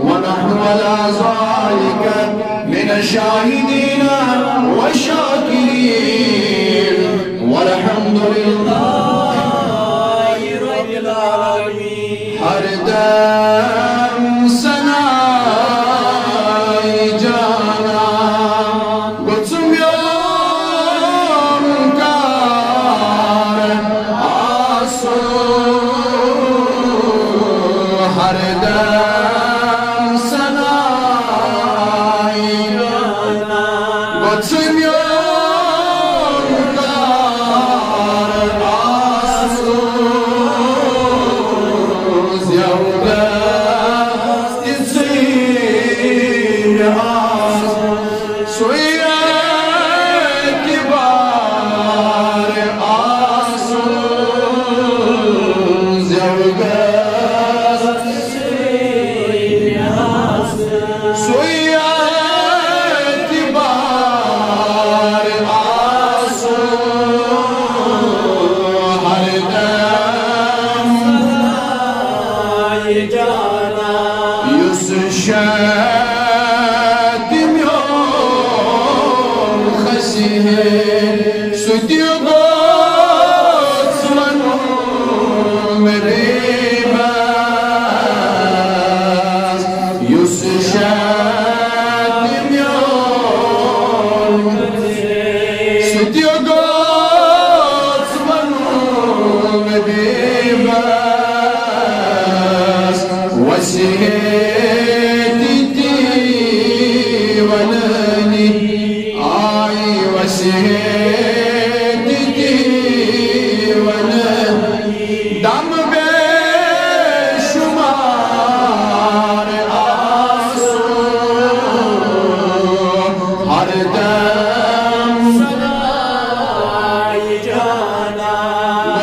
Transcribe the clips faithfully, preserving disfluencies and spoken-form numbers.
ونحن على ذلك من الشاهدين والشاكرين. والحمد لله رب العالمين. ہر دم ثنائے جانان گوٚژھ میون کار آسُن، ہر دم ثنائے گوٚژھ میون کار آسُن، زیوگس تہِ ژھٕنہِ آسُن۔ سُے اعتبار آسُن، زیوگس سُے اعتبار آسُن، ہر دم یُس شاید میون کھسہِ ہے، سُہ تہِ گوٚژھ وَنُن مےٚ بیٚیہِ بس۔ یُس شاید میون کھسہِ ہے، سُہ تہِ گوٚژھ وَنُن مےٚ بیٚیہِ بس۔ وَسہِ ہے تِتی وَنٲنی، آے وَسہِ ہے تِتی وَنٲنی۔ دم بے شمار آسُن، ہر دم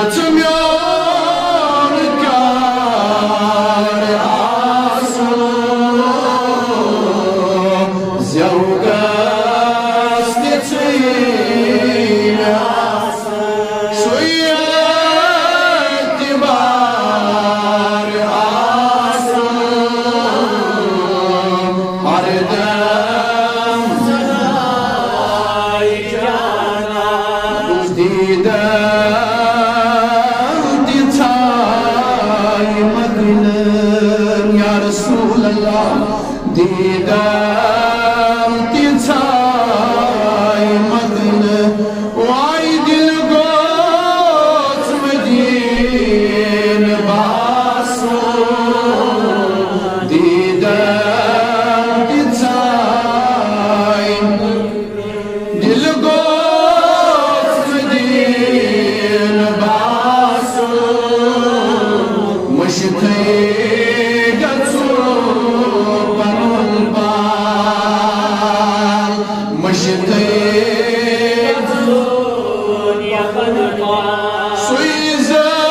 گوٚژھ میون کار آسُن، زیوگس تہِ ژھٕنہِ آسُن، سُے اعتبار آسُن، ہر دم دیدن تہِ ژھایہِ مدینہٕ، یا رسول اللہ، دیدن تہِ ژھایہِ مدینہٕ، واے دِل گوٚژھ مدینہٕ باسُن۔ دیدن تہِ ژھایہِ دِل گوٚژھ مدینہٕ باسُن، مٔشِتھٕے گژھُن پنُن پان، مٔشِتھٕے گژھُن پنُن پان۔ سُے زٲوِجار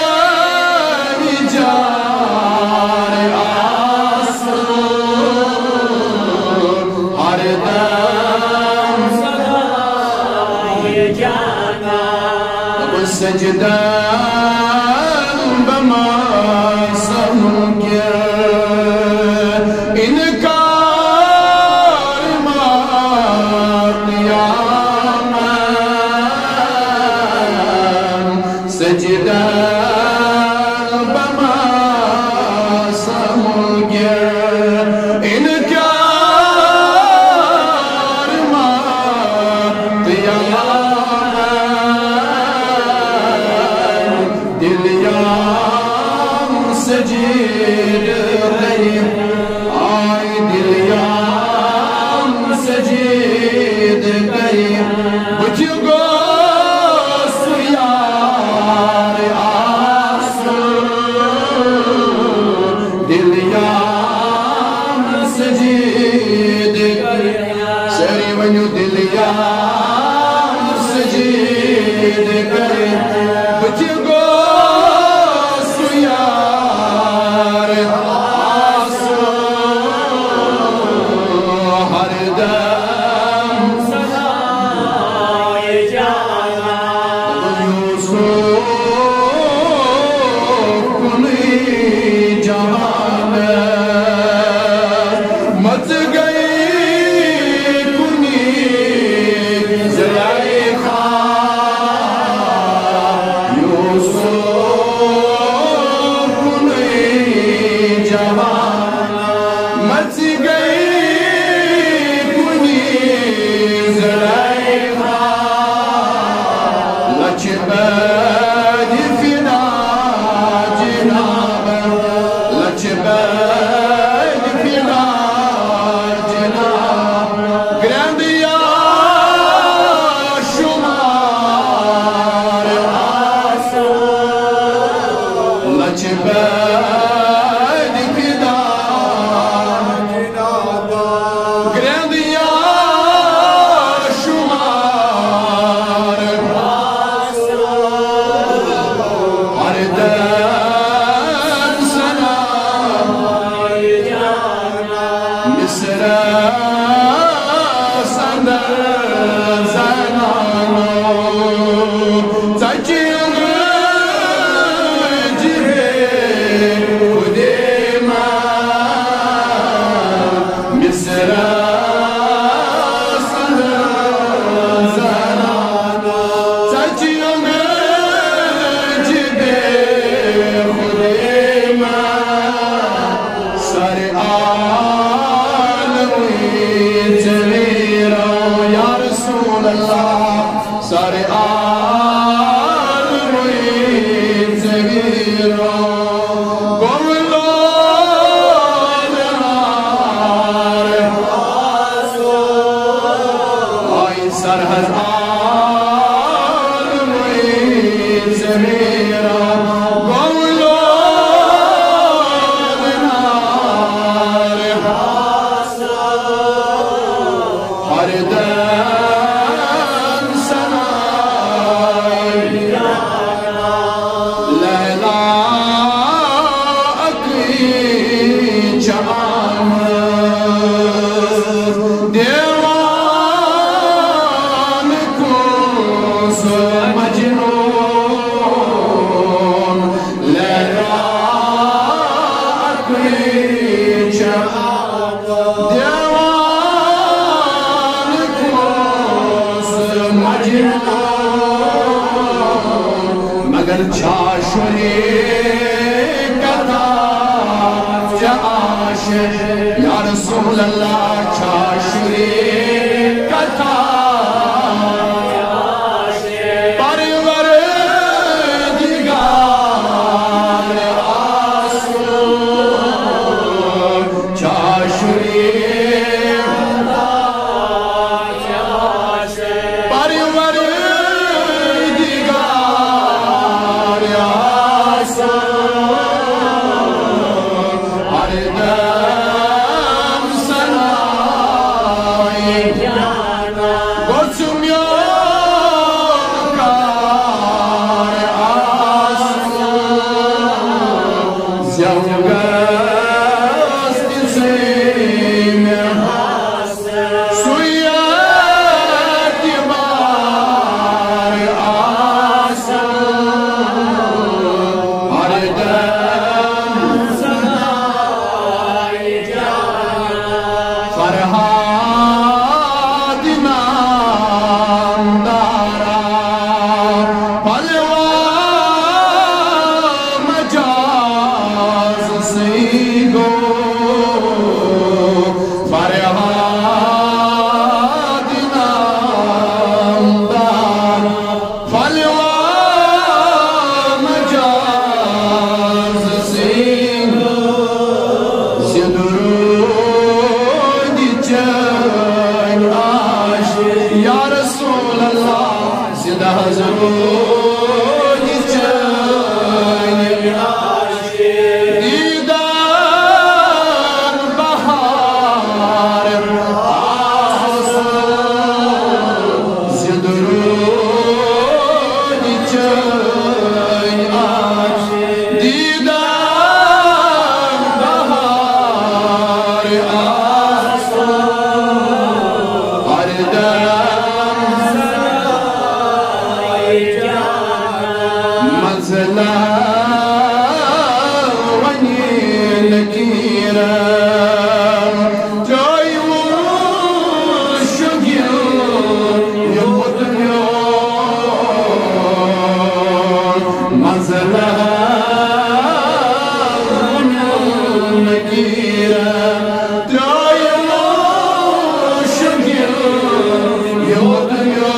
آسُن، ہر دم سجدہ بما سمجھ انکار ما قیامت سجدہ بما سمجھ انکار ما قیامت مَژِ گٔے کُنی زلیخا، لَچھِ بَدِ فِدا جِناب، لَچھِ بَدِ فِدا جِناب، گرٛٮ۪نٛد یا شُمار آسو، لَچھِ بَدِ فِدا گرٛٮ۪نٛد یا شُمار، ہر دم ثنا مصرس اندر زنانو، ژَتجی اَنٛگرِ جِبے خودے ما مصرس اندر زنانو، ژَتجی اَنٛگرِ جِبے خودے ما سارے عالمٕے ژےٚ ویٖرو، یا رسول اللہ، سارے عالمٕے ژےٚ ویٖرو۔ گوٚو لولہٕ نار آے سرحد عالمٕے ژےٚ ویٖرو۔ گوٚو لولہٕ نار ہر دم ثنا لیلا اکٕے چھےٚ آمٕژ، دیوانہٕ کُس مجنون، لیلا اکٕے چھےٚ دیوانہٕ کُس مجنون، مگر چھا شریکتا ژےٚ عاشق؟ یا رسول اللہ، چھا شریکتا پروردگار آسو، چھا شریک پروردگار آسو، ہر دم ثنائے گوٚژھ میون کار آسُن، زیو گژھِ ژےٚ مےٚ سُے اعتبار آسُن، ہر دم فرہاد نامدارا، پلوا مجاز سٕے گوٚو فرہاد نامدارا۔ پلوا مجاز سٕے زِندٕ روٗدۍ چٲنۍ عاشق۔ یا رسول اللہ، زِندٕ حظ روٗدۍ چٲنۍ عاشق۔ دیٖدار بہار آسُن، زِندٕ روٗدۍ چٲنۍ عاشق۔ دیٖدار بہار آسُن، ہر دم منزلہ وَنہِ نکیرہ، ترٛٲیوُن شُگیُن یہِ بُت میون۔ منزلہ وَنہِ نکیرہ ترٛایو شُبہٕ یوت میون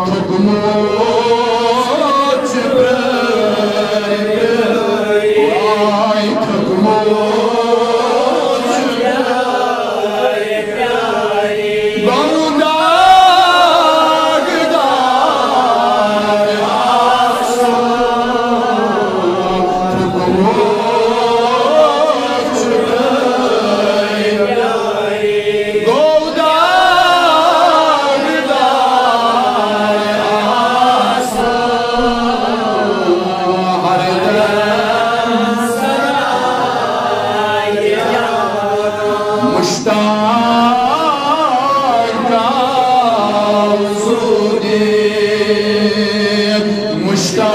تھوٚکمُت چھُ پرٛٲرِتھ۔ واے تھوٚکمُت چھُ پرٛٲرِتھ۔ گوٚو داغدار آسُن۔ گوٚو داغدار آسُن۔ ہر دم مشتاق آو زودی، مشتاق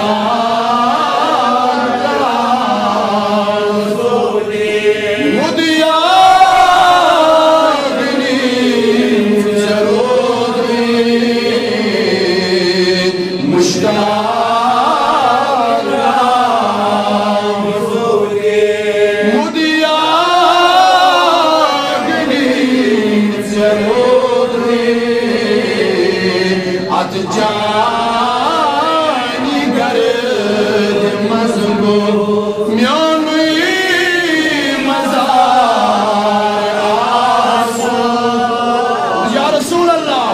آو زودی۔ مدیاگنی ضرودی، مشتاق آو زودی۔ مدیاگنی ضرودی۔ اتھ جانہِ گرد منٛز گوٚو میونُے مزار آسُن۔ یا رسول اللہ،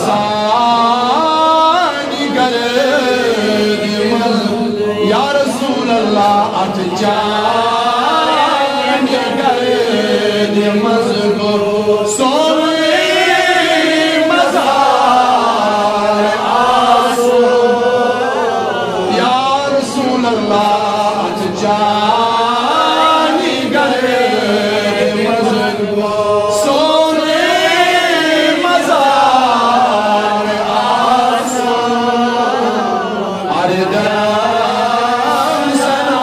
سانہِ گرد منٛز، یا رسول اللہ، اتھ جانہِ گرد منٛز گوٚو سونُے مزار آسُن۔ یا رسول اللہ، اتھ جانہِ گرد منٛز گوٚو سونُے مزار آسُن۔ ہر دم سنا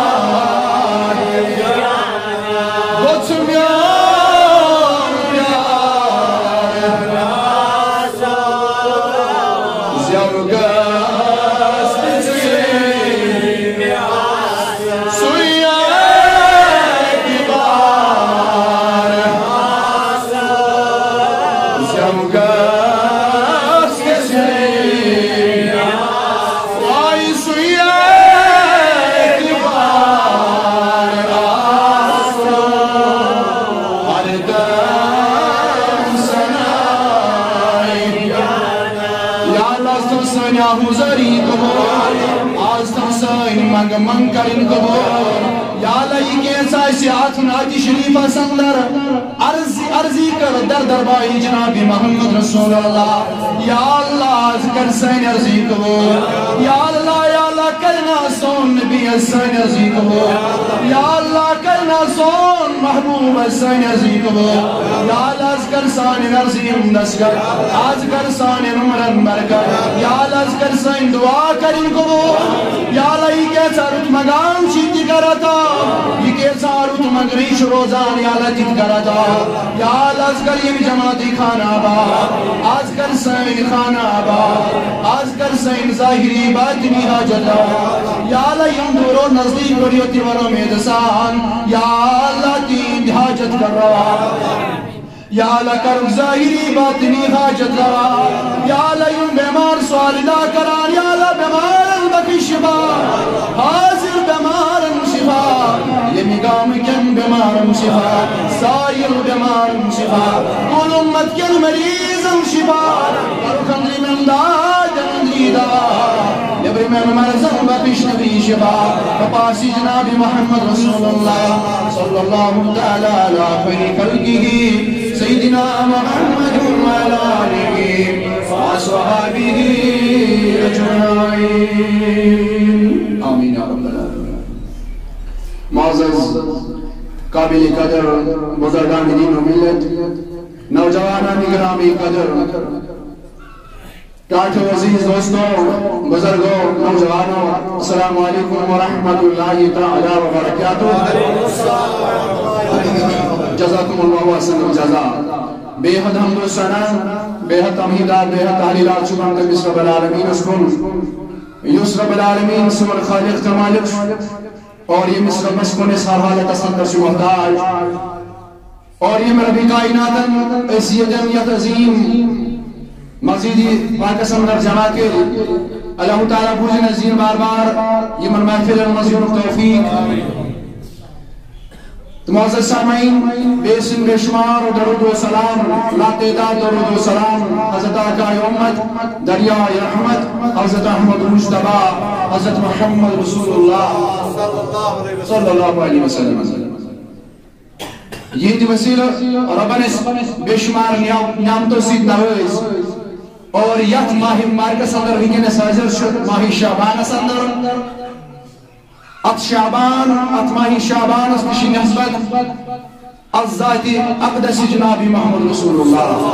گوٚژھ میون پیار زیو گژھ ژےٚ سُے اعتبار۔ زیو گژھ ژےٚ آے سُے اعتبار آسُن۔ ہر دم سناے۔ یا اللہ، از تھاو سٲنۍ آہوزاری قبول۔ از تھاو سٲنۍ منٛگہٕ منٛگ کرٕنۍ قبول۔ یا اللہ، یہِ کینٛژھ آسہِ اتھ نعتِ شریفس اندر، عرض، عرضی کر در دربارِ جناب محمد رسول اللہ۔ یا اللہ، از کر سٲنۍ عرضی قبول۔ یا اللہ، یا اللہ، کر نا سون نبی از سٲنۍ عرضی قبول۔ یا اللہ، کر نا سون محبوب از سٲنۍ عرضی قبول۔ یا اللہ، از کر سانٮ۪ن عرضی ہُنٛد دستگیر۔ از کر سانٮ۪ن عمرن برکت۔ یا اللہ، از کر سٲنۍ دعا کرٕنۍ قبول۔ یا اللہ، یہِ کیٛاہ ژٕ رُت منٛگان چھِ، تہِ کر عطا۔ یہِ کیٛاہ ژٕ رُت منٛگنٕے چھُ روزان، یا اللہ، تہِ تہِ کر عطا۔ یا اللہ، از کر ییٚمہِ جماعتٕکۍ خانہ آباد، از کر سٲنۍ خانہ آباد، از کر سٲنۍ ظٲہری باطنی حاجت روا۔ یا اللہ، یِم دوٗر و نزدیٖک کٔرِو تِمن اُمید سان۔ یا اللہ، تِہنٛدۍ حاجت کر روا۔ یا اللہ، کرُکھ ظٲہری باطنی حاجت روا۔ یا اللہ، یِم بیمار سوالہِ دعا کران، یا اللہ، بیمارن بخش شفا۔ حاضر بیمارن شفا، ییٚمہِ گامہٕ کٮ۪ن بیمارن شفا، سٲیِل بیمارن شفا، کُل اُمت کٮ۪ن مریضن شفا۔ کرُکھ أنٛدرِم امداد، أنٛدری دوا، نیٚبرِمٮ۪ن مرضن بخش نبی شفا۔ بپاسی جناب محمد رسول اللہ صلی اللہ تعالی علی خیر خلقہ سیدنا محمد وعلی آلہ وصحبہ اجمعین۔ آمین یا رب العالمین۔ معزز، قابل قدر بزرگان دین و ملت، نوجوانان گرامی قدر، ٹاٹھو عزیز دوستو، بزرگو، نوجوانو، السلام علیکم ورحمۃ اللہ تعالی وبرکاتہ۔ جزاکم اللہ احسن الجزا۔ بے حد حمد و ثنا، بے حد تمہیدات، بے حد تحلیلات چھُ بنٛد تٔمِس رب العالمینس کُن، یُس رب العالمین سون خالق تہٕ مالک چھُ۔ اور ییٚمِس رۄبس کُن أسۍ ہر حالتس اندر چھِ محتاج، اور ییٚمہِ ربِ کائناتن أسۍ ییٚتٮ۪ن یتھ عظیٖم مسجدِ پاکس اندر جمع کٔرۍ، اللہ تعالیٰ بوٗزِن اَسہِ دِیِن بار بار یِمن محفلن منٛز یِنُک توفیق۔ تہٕ معزز سامعین، بیٚیہِ سٕنٛدۍ بے شمار درود و سلام، لاتعداد درود و سلام حضرت آقائے امت، دریائے رحمت، حضرت احمد مجتبیٰ، حضرت محمد رسول اللہ صلی اللہ علیہ وسلم۔ یِہنٛدِ وسیلہٕ رۄبن أسۍ بے شمار نعم-، نعمتو سۭتۍ نوٲزۍ۔ اور یتھ ماہِ مبارکس اندر وٕنکیٚنس حٲضِر چھِ، ماہِ شعبانس اندر۔ اتھ شعبان، اتھ ماہِ شعبانس تہِ چھِ نسبت از ذاتِ اقدس جناب محمد رسول اللہ۔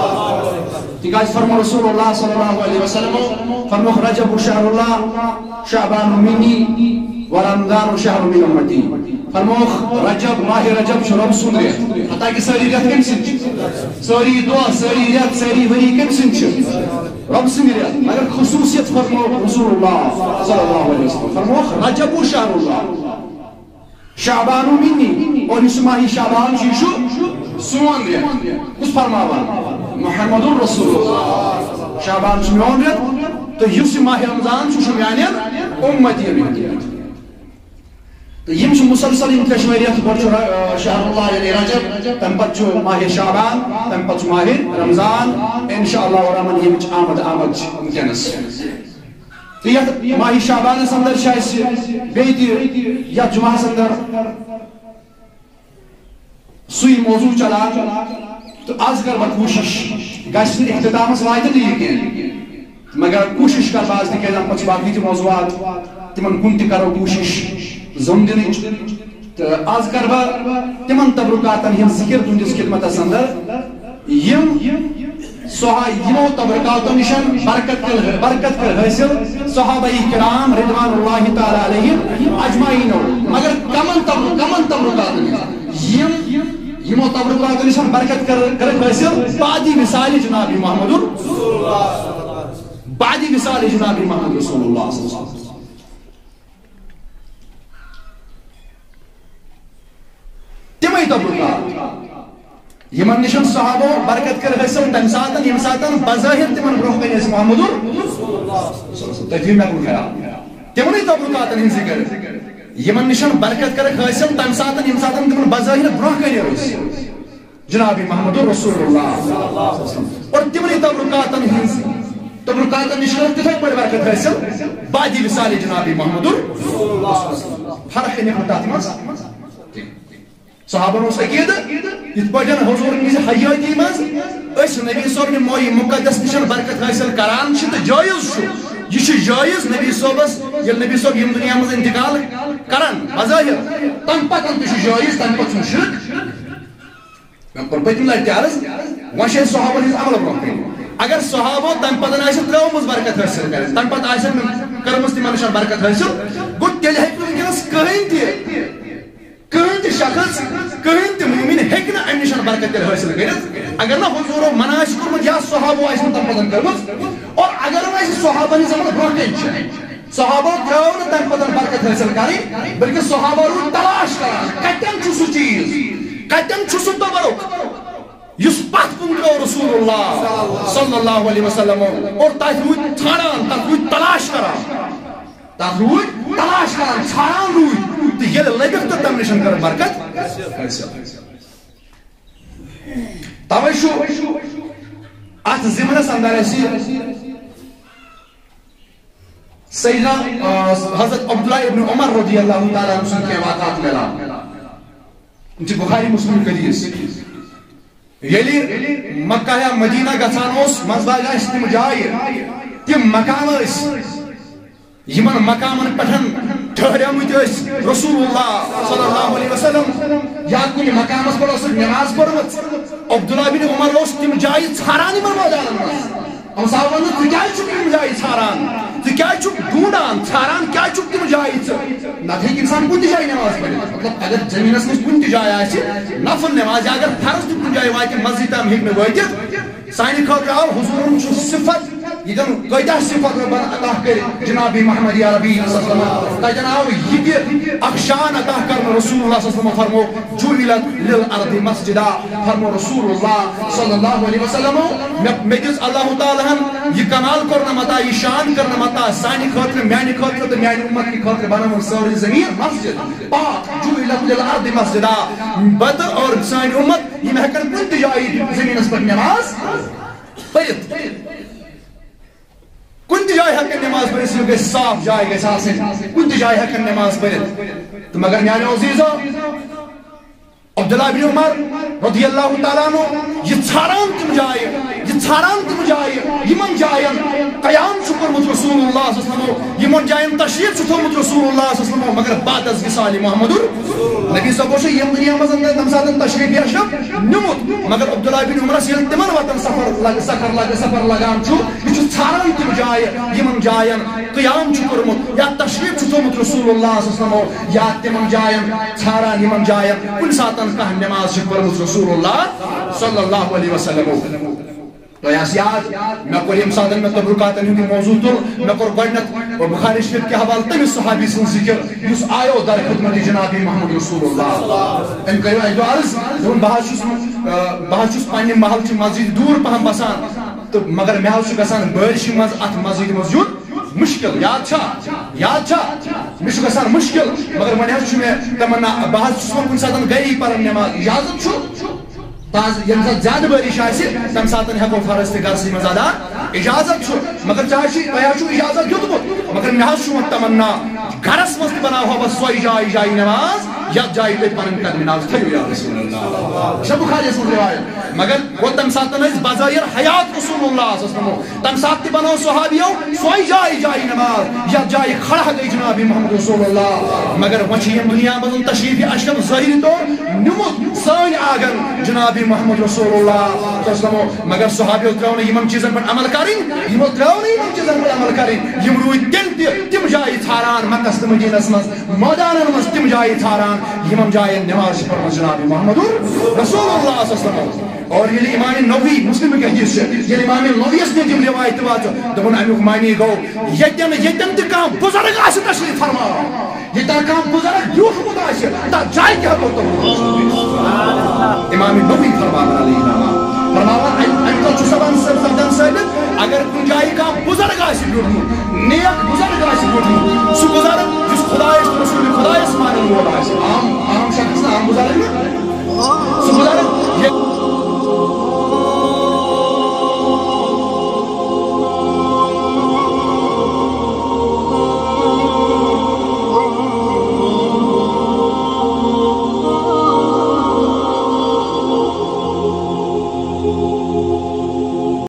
تِکیازِ فرمو رسول اللہ صلی اللہ علیہ وسلم، فرموکھ، "رجب شہر اللہ، شعبان منی، و رمضان شہر من امتی۔" فرموکھ، رجب، ماہِ رجب چھُ رۄب سُنٛد رٮ۪تھ۔ حتیٰ کہِ سٲری رٮ۪تھ کٔمۍ سٕنٛدۍ چھِ؟ سٲری دۄہ، سٲری رٮ۪تھ، سٲری ؤری کٔمۍ سٕنٛدۍ چھِ؟ رۄب سٕنٛدۍ رٮ۪تھ۔ مگر خصوٗصیت فرموو رسول اللہ صلی اللہ علیہ وسلم، فرمووُکھ، "رجب شہر اللہ، شعبان منی"، اور یُس ماہِ شعبان چھُ، یہِ چھُ سون رٮ۪تھ۔ کُس فرماوان؟ محمد رسول اللہ۔ شعبان چھُ میون رٮ۪تھ، تہٕ یُس یہِ ماہِ رمضان چھُ، یہِ چھُ میانٮ۪ن اُمتین ہُنٛد رٮ۪تھ۔ تہٕ یِم چھِ مسلسل، یِم ترٛٮ۪شوَے رٮ۪تھ، گۄڈٕ چھُ ر-، شہر اللہ یعنی رجب، تَمہِ پَتہٕ چھُ ماہِ شعبان، تَمہِ پَتہٕ چھُ ماہِ رمضان۔ انشاء اللہ الرحمن ییٚمِچ آمد آمد چھِ وٕنکیٚنَس۔ تہٕ یَتھ ماہِ شعبانَس اندر چھِ اَسہِ بیٚیہِ تہِ یَتھ جمعہَس اندر سُے موضوع چلان، تہٕ از کر بہٕ کوٗشش، گژھِ نہٕ اختتامس واتہِ نہٕ یہِ کینٛہہ، مگر کوٗشش کر بہٕ از، تِکیازِ اَمہِ پتہٕ چھِ باقٕے تہِ موضوعات، تِمن کُن تہِ کرو کوٗشش زوٚم دِنٕچ۔ تہٕ از کر بہٕ تِمن تبرکاتن ہٕنٛز ذکر تُہنٛدِس خدمتس اندر، یِم صحا-، یِمو تبرکاتو نِش برکت کٔر، برکت کٔر حٲصِل صحابہ کرام رضوان اللہ تعالیٰ علیہم اجمعینو۔ مگر کمن تبر-، کمن تبرکاتن نِش؟ یِم، یِمو تبرکاتو نِش برکت کٔر، کٔرٕکھ حٲصِل بعدِ وصالِ جناب محمد، بعدِ وصالِ جناب محمد رسول اللہ صلی اللہ علیہ وسلم۔ تِمے تبرکات، یِمن نِش صحابو برکت کٔر حٲصِل تَمہِ ساتہٕ، ییٚمہِ ساتہٕ بظٲہِر تِمن برونٛہہ کنہِ ٲسۍ محمد، تُہۍ تھٲیِو مےٚ کُن خیال۔ تِمنٕے تبرکاتن ہٕنٛز ذِکر، یِمن نِش برکت کٔرٕکھ حٲصِل تَمہِ ساتہٕ، ییٚمہِ ساتہٕ تِمن بظٲہِر برونٛہہ کنہِ ٲسۍ جناب محمد رسول اللہ۔ اور تِمنٕے تبرکاتن ہٕنٛز، تبرکاتن نِش کٔرٕکھ تِتھے پٲٹھۍ برکت حٲصِل بعدِ وصالِ جناب محمد۔ فرق ہے نہٕ تَتھ منٛز۔ صحابن اوس عقیدٕ، یِتھ پٲٹھۍ حضوٗرن ہٕنٛزِ حیٲتی منٛز أسۍ نبی صٲبنہِ مایہِ مُقدس نِش برکت حٲصِل کران چھِ تہٕ جٲیِز چھُ، یہِ چھُ جٲیِز نبی صٲبس، ییٚلہِ نبی صٲب ییٚمہِ دُنیا منٛز انتقال کرن بظٲہِر، تَمہِ پتہٕ تہِ چھُ جٲیِز، تَمہِ پتہٕ چھُنہٕ شرک۔ مےٚ کوٚر پٔتمہِ لٹہِ تہِ عرض، وۄنۍ چھِ أسۍ صحابن ہٕنٛز عمل برونٛہہ کنہِ۔ اگر صحابو تَمہِ پتہٕ آسہِ ترٲومٕژ برکت حٲصِل کرٕنۍ، تَمہِ پتہٕ آسن کٔرمٕژ تِمن نِش برکت حٲصِل، گوٚو تیٚلہِ ہیٚکہِ نہٕ وٕنکیٚنس کٕہٕنۍ تہِ کٕہٕنۍ تہِ شخص، کٕہٕنۍ تہِ مومن ہیٚکہِ نہٕ اَمہِ نِش برکت تیٚلہِ حٲصِل کٔرِتھ، اگر نہٕ حضوٗرو منع آسہِ کوٚرمُت یا صحابو آسہِ نہٕ تَمہِ پَتہٕ کٔرمٕژ۔ اور اگر وۄنۍ اَسہِ صحابن ہٕنٛز عمل برونٛہہ کَنہِ چھِ، صحابو ترٛٲو نہٕ تَمہِ پَتہٕ برکت حٲصِل کَرٕنۍ، بلکہِ صحابو روٗدۍ تلاش کَران، کَتٮ۪ن چھُ سُہ چیٖز، کَتٮ۪ن چھُ سُہ تبرک، یُس پَتھ کُن ترٛوو رسول اللہ صلی اللہ علیہ وسلم، اور تَتھ روٗدۍ ژھانٛڈان، تَتھ روٗدۍ تلاش کَران۔ تَتھ روٗدۍ تلاش کران، ژھانڈان روٗدۍ، تہٕ ییٚلہِ لٔبِکھ تہٕ تَمہِ نِش کٔرٕکھ برکت حٲصِل۔ توے چھُ اَتھ ضِمنَس اندر اَسہِ سیدنا، آ، حضرت عبداللہ ابن عمر رضی اللہ تعالیٰ عنہ سٕنٛدۍ کینٛہہ واقعات میلان۔ یِم چھِ بخاری مسلم حدیث۔ ییٚلہِ مکہ یا مدینہ گژھان اوس، منٛزٕ باگ ٲسۍ تِم جایہِ، تِم مقام ٲسۍ، یِمن مقامن پٮ۪ٹھ ٹھہریمٕتۍ ٲسۍ رسول اللہ صلی اللہ علیہ وسلم، یا کُنہِ مقامس پٮ۪ٹھ ٲسٕکھ نماز پٔرمٕژ۔ عبداللہ بن عمر اوس تِم جایہِ ژھاران یِمن مٲدانن منٛز۔ أمۍ صاحب ووٚن، "ژٕ کیٛازِ چھُکھ یِم جایہِ ژھاران؟ ژٕ کیٛازِ چھُکھ ڈھونڈان، ژھاران کیٛازِ چھُکھ تِم جایہِ ژٕ؟ نتہٕ ہیٚکہِ اِنسان کُنہِ تہِ جایہِ نماز پٔرِتھ۔" مطلب، اگر زٔمیٖنَس منٛز کُنہِ تہِ جایہِ آسہِ نفل نماز، یا اگر فرض تہِ کُنہِ جایہِ واتہِ، مسجد تام ہیٚکہِ نہٕ وٲتِتھ۔ سانہِ خٲطرٕ آو حضوٗرُن چھُ صفت ییٚتٮ۪ن کۭتیٛاہ صفت رۄبن عطا کٔرۍ جناب محمد عربی صلی اللہ علیہ وسلم۔ تَتٮ۪ن آو یہِ تہِ اکھ شان عطا کرنہٕ۔ رسول اللہ صلی اللہ علیہ وسلم فرمو، "جعلت للارض مسجدا"، فرمو رسول اللہ صلی اللہ علیہ وسلم، مےٚ، مےٚ دِژ اللہ تعالیٰ ہن یہِ کمال کوٚرنم عطا، یہِ شان کٔرنم عطا سانہِ خٲطرٕ، میانہِ خٲطرٕ تہٕ میانہِ اُمت کہِ خٲطرٕ بنٲوٕن سٲرٕے زٔمیٖن مسجد پاک۔ "جعلت للارض مسجدا"، بہٕ تہٕ اور سٲنۍ اُمت، یِم ہٮ۪کن کُنہِ تہِ جایہِ زٔمیٖنس پٮ۪ٹھ نماز پٔرِتھ۔ کُنہِ تہِ جایہِ ہٮ۪کن نماز پٔرِتھ، صرف گژھِ صاف جاے گژھِ آسٕنۍ، کُنہِ تہِ جایہِ ہٮ۪کن نماز پٔرِتھ۔ تہٕ مگر میانیو عزیزو، عبداللہ بن عمر رضی اللہ تعالیٰ عنہ، یہِ ژھانڈان تِم جایہِ، یہِ ژھانڈان تِم جایہِ، یِمن جاین قیام چھُ کوٚرمُت رسول اللہ صلی اللہ علیہ وسلمو، یِمن جاین تشریف چھُ تھوٚومُت رسول اللہ صلی اللہ علیہ وسلمو، مگر بعد از وصال محمد نبی صٲبو چھُ ییٚمہِ دُنیا منٛز تَمہِ ساتہٕ تشریف یشرف نیوٗمُت، مگر عبداللہ بن عمرس ییٚلہِ تِمن وتن سفر لگ-، سفر لگ-، سفر لگان چھُ، یہِ چھُ ژھانڈان تِم جایہِ، یِمن جاین قیام چھُ کوٚرمُت یا تشریف چھُ تھوٚومُت رسول اللہ صلی اللہ علیہ وسلمو، یا تِمن جاین ژھانڈان، یِمن جاین کُنہِ ساتن کانٛہہ نماز چھِ پٔرمٕژ رسول اللہ صلی اللہ علیہ وسلمو۔ تۄہہِ آسہِ یاد، مےٚ کوٚر ییٚمہِ ساتہٕ مےٚ تبرکاتن ہُنٛد یہِ موضوع تُل، مےٚ کوٚر گۄڈٕنٮ۪تھ بخاری شریف کہِ حوالہٕ تٔمِس صحابی سٕنٛز ذِکر، یُس آیو در خدمت جناب محمد رسول اللہ۔ أمۍ کٔرِو اَکہِ دۄہ عرض، دوٚپُن، "بہٕ حظ چھُس، آ، بہٕ حظ چھُس پننہِ محلہٕ چہِ مسجدِ دوٗر پہم بسان، تہٕ مگر مےٚ حظ چھُ گژھان بٲرِشہِ منٛز اتھ مسجدِ منٛز یُن مُشکِل۔" یاد چھا؟ یاد چھا؟ مےٚ چھُ گژھان مُشکِل، مگر وۄنۍ حظ چھُ مےٚ تمنا، بہٕ حظ چھُس وۄنۍ کُنہِ ساتہٕ گری پران نماز، اجازت چھُ؟ تازٕ ییٚمہِ ساتہٕ زیادٕ بٲرِش آسہِ، تَمہِ ساتہٕ ہٮ۪کو فرض تہِ گرسٕے منٛز ادا، اجازت چھُ۔ مگر ژےٚ حظ چھُے، تۄہہِ حظ چھُو اجازت دیُتمُت، مگر مےٚ حظ چھُ وۄنۍ تمنا، گرس منٛز تہِ بناوہا بہٕ سۄے جاے، جاے نماز، یتھ جایہِ تُہۍ پنٕنۍ قدمِ ناز تھٲیِو، یا رسول اللہ۔ یہِ چھا بخاریس منٛز روایت؟ مگر گوٚو تَمہِ ساتہٕ ٲسۍ بظٲہر حیات رسول اللہ صلی اللہ علیہ وسلم۔ تَمہِ ساتہٕ تہِ بنٲو صحابیو سۄے جاے، جاے نماز، یتھ جایہِ کھڑا گٔے جناب محمد رسول اللہ۔ مگر وۄنۍ چھِ یِم دُنیا منٛز تشریف اشرف ظٲہری طور نیوٗمُت سٲنۍ آنگن جناب محمد رسول اللہ صلی اللہ علیہ وسلم۔ مگر صحابیو ترٲو نہٕ یِمن چیٖزن پٮ۪ٹھ عمل کرٕنۍ، یِمو ترٲو نہٕ یِمن چیٖزن پٮ۪ٹھ عمل کرٕنۍ۔ یِم روٗدۍ تیٚلہِ تہِ تِم جایہِ ژھاران مکس تہٕ مدینس منٛز، مٲدانن منٛز تِم جایہِ ژھاران، یِمن جاین نماز چھِ پٔرمٕژ جناب محمد رسول اللہ صلی اللہ علیہ وسلم۔ اور ییٚلہِ امام نووی، مسلم کی حدیث چھِ، ییٚلہِ امام نوویس نِش یِم روایتہٕ واژٕ، دوٚپُن، امیُک معنی گوٚو، ییٚتٮ۪ن، ییٚتٮ۪ن تہِ کانٛہہ بُزرگ آسہِ تشریف فرما، ییٚتٮ۪ن کانٛہہ بُزرگ بیوٗٹھمُت آسہِ، تتھ جایہِ تہِ ہٮ۪کو تُلمُت۔ امام نووی فرماوان علیہ الرحمہ، فرماوان، امہِ، امہِ پتہٕ چھُ سپدان، سپدان ثٲبت، اگر کُنہِ جایہِ کانٛہہ بُزرگ آسہِ بیوٗٹھمُت، نیک بُزرگ آسہِ بیوٗٹھمُت، سُہ بُزرگ یُس خدایس تہٕ رسول خدایس مانن وول آسہِ، عام، عام شخص نہٕ، عام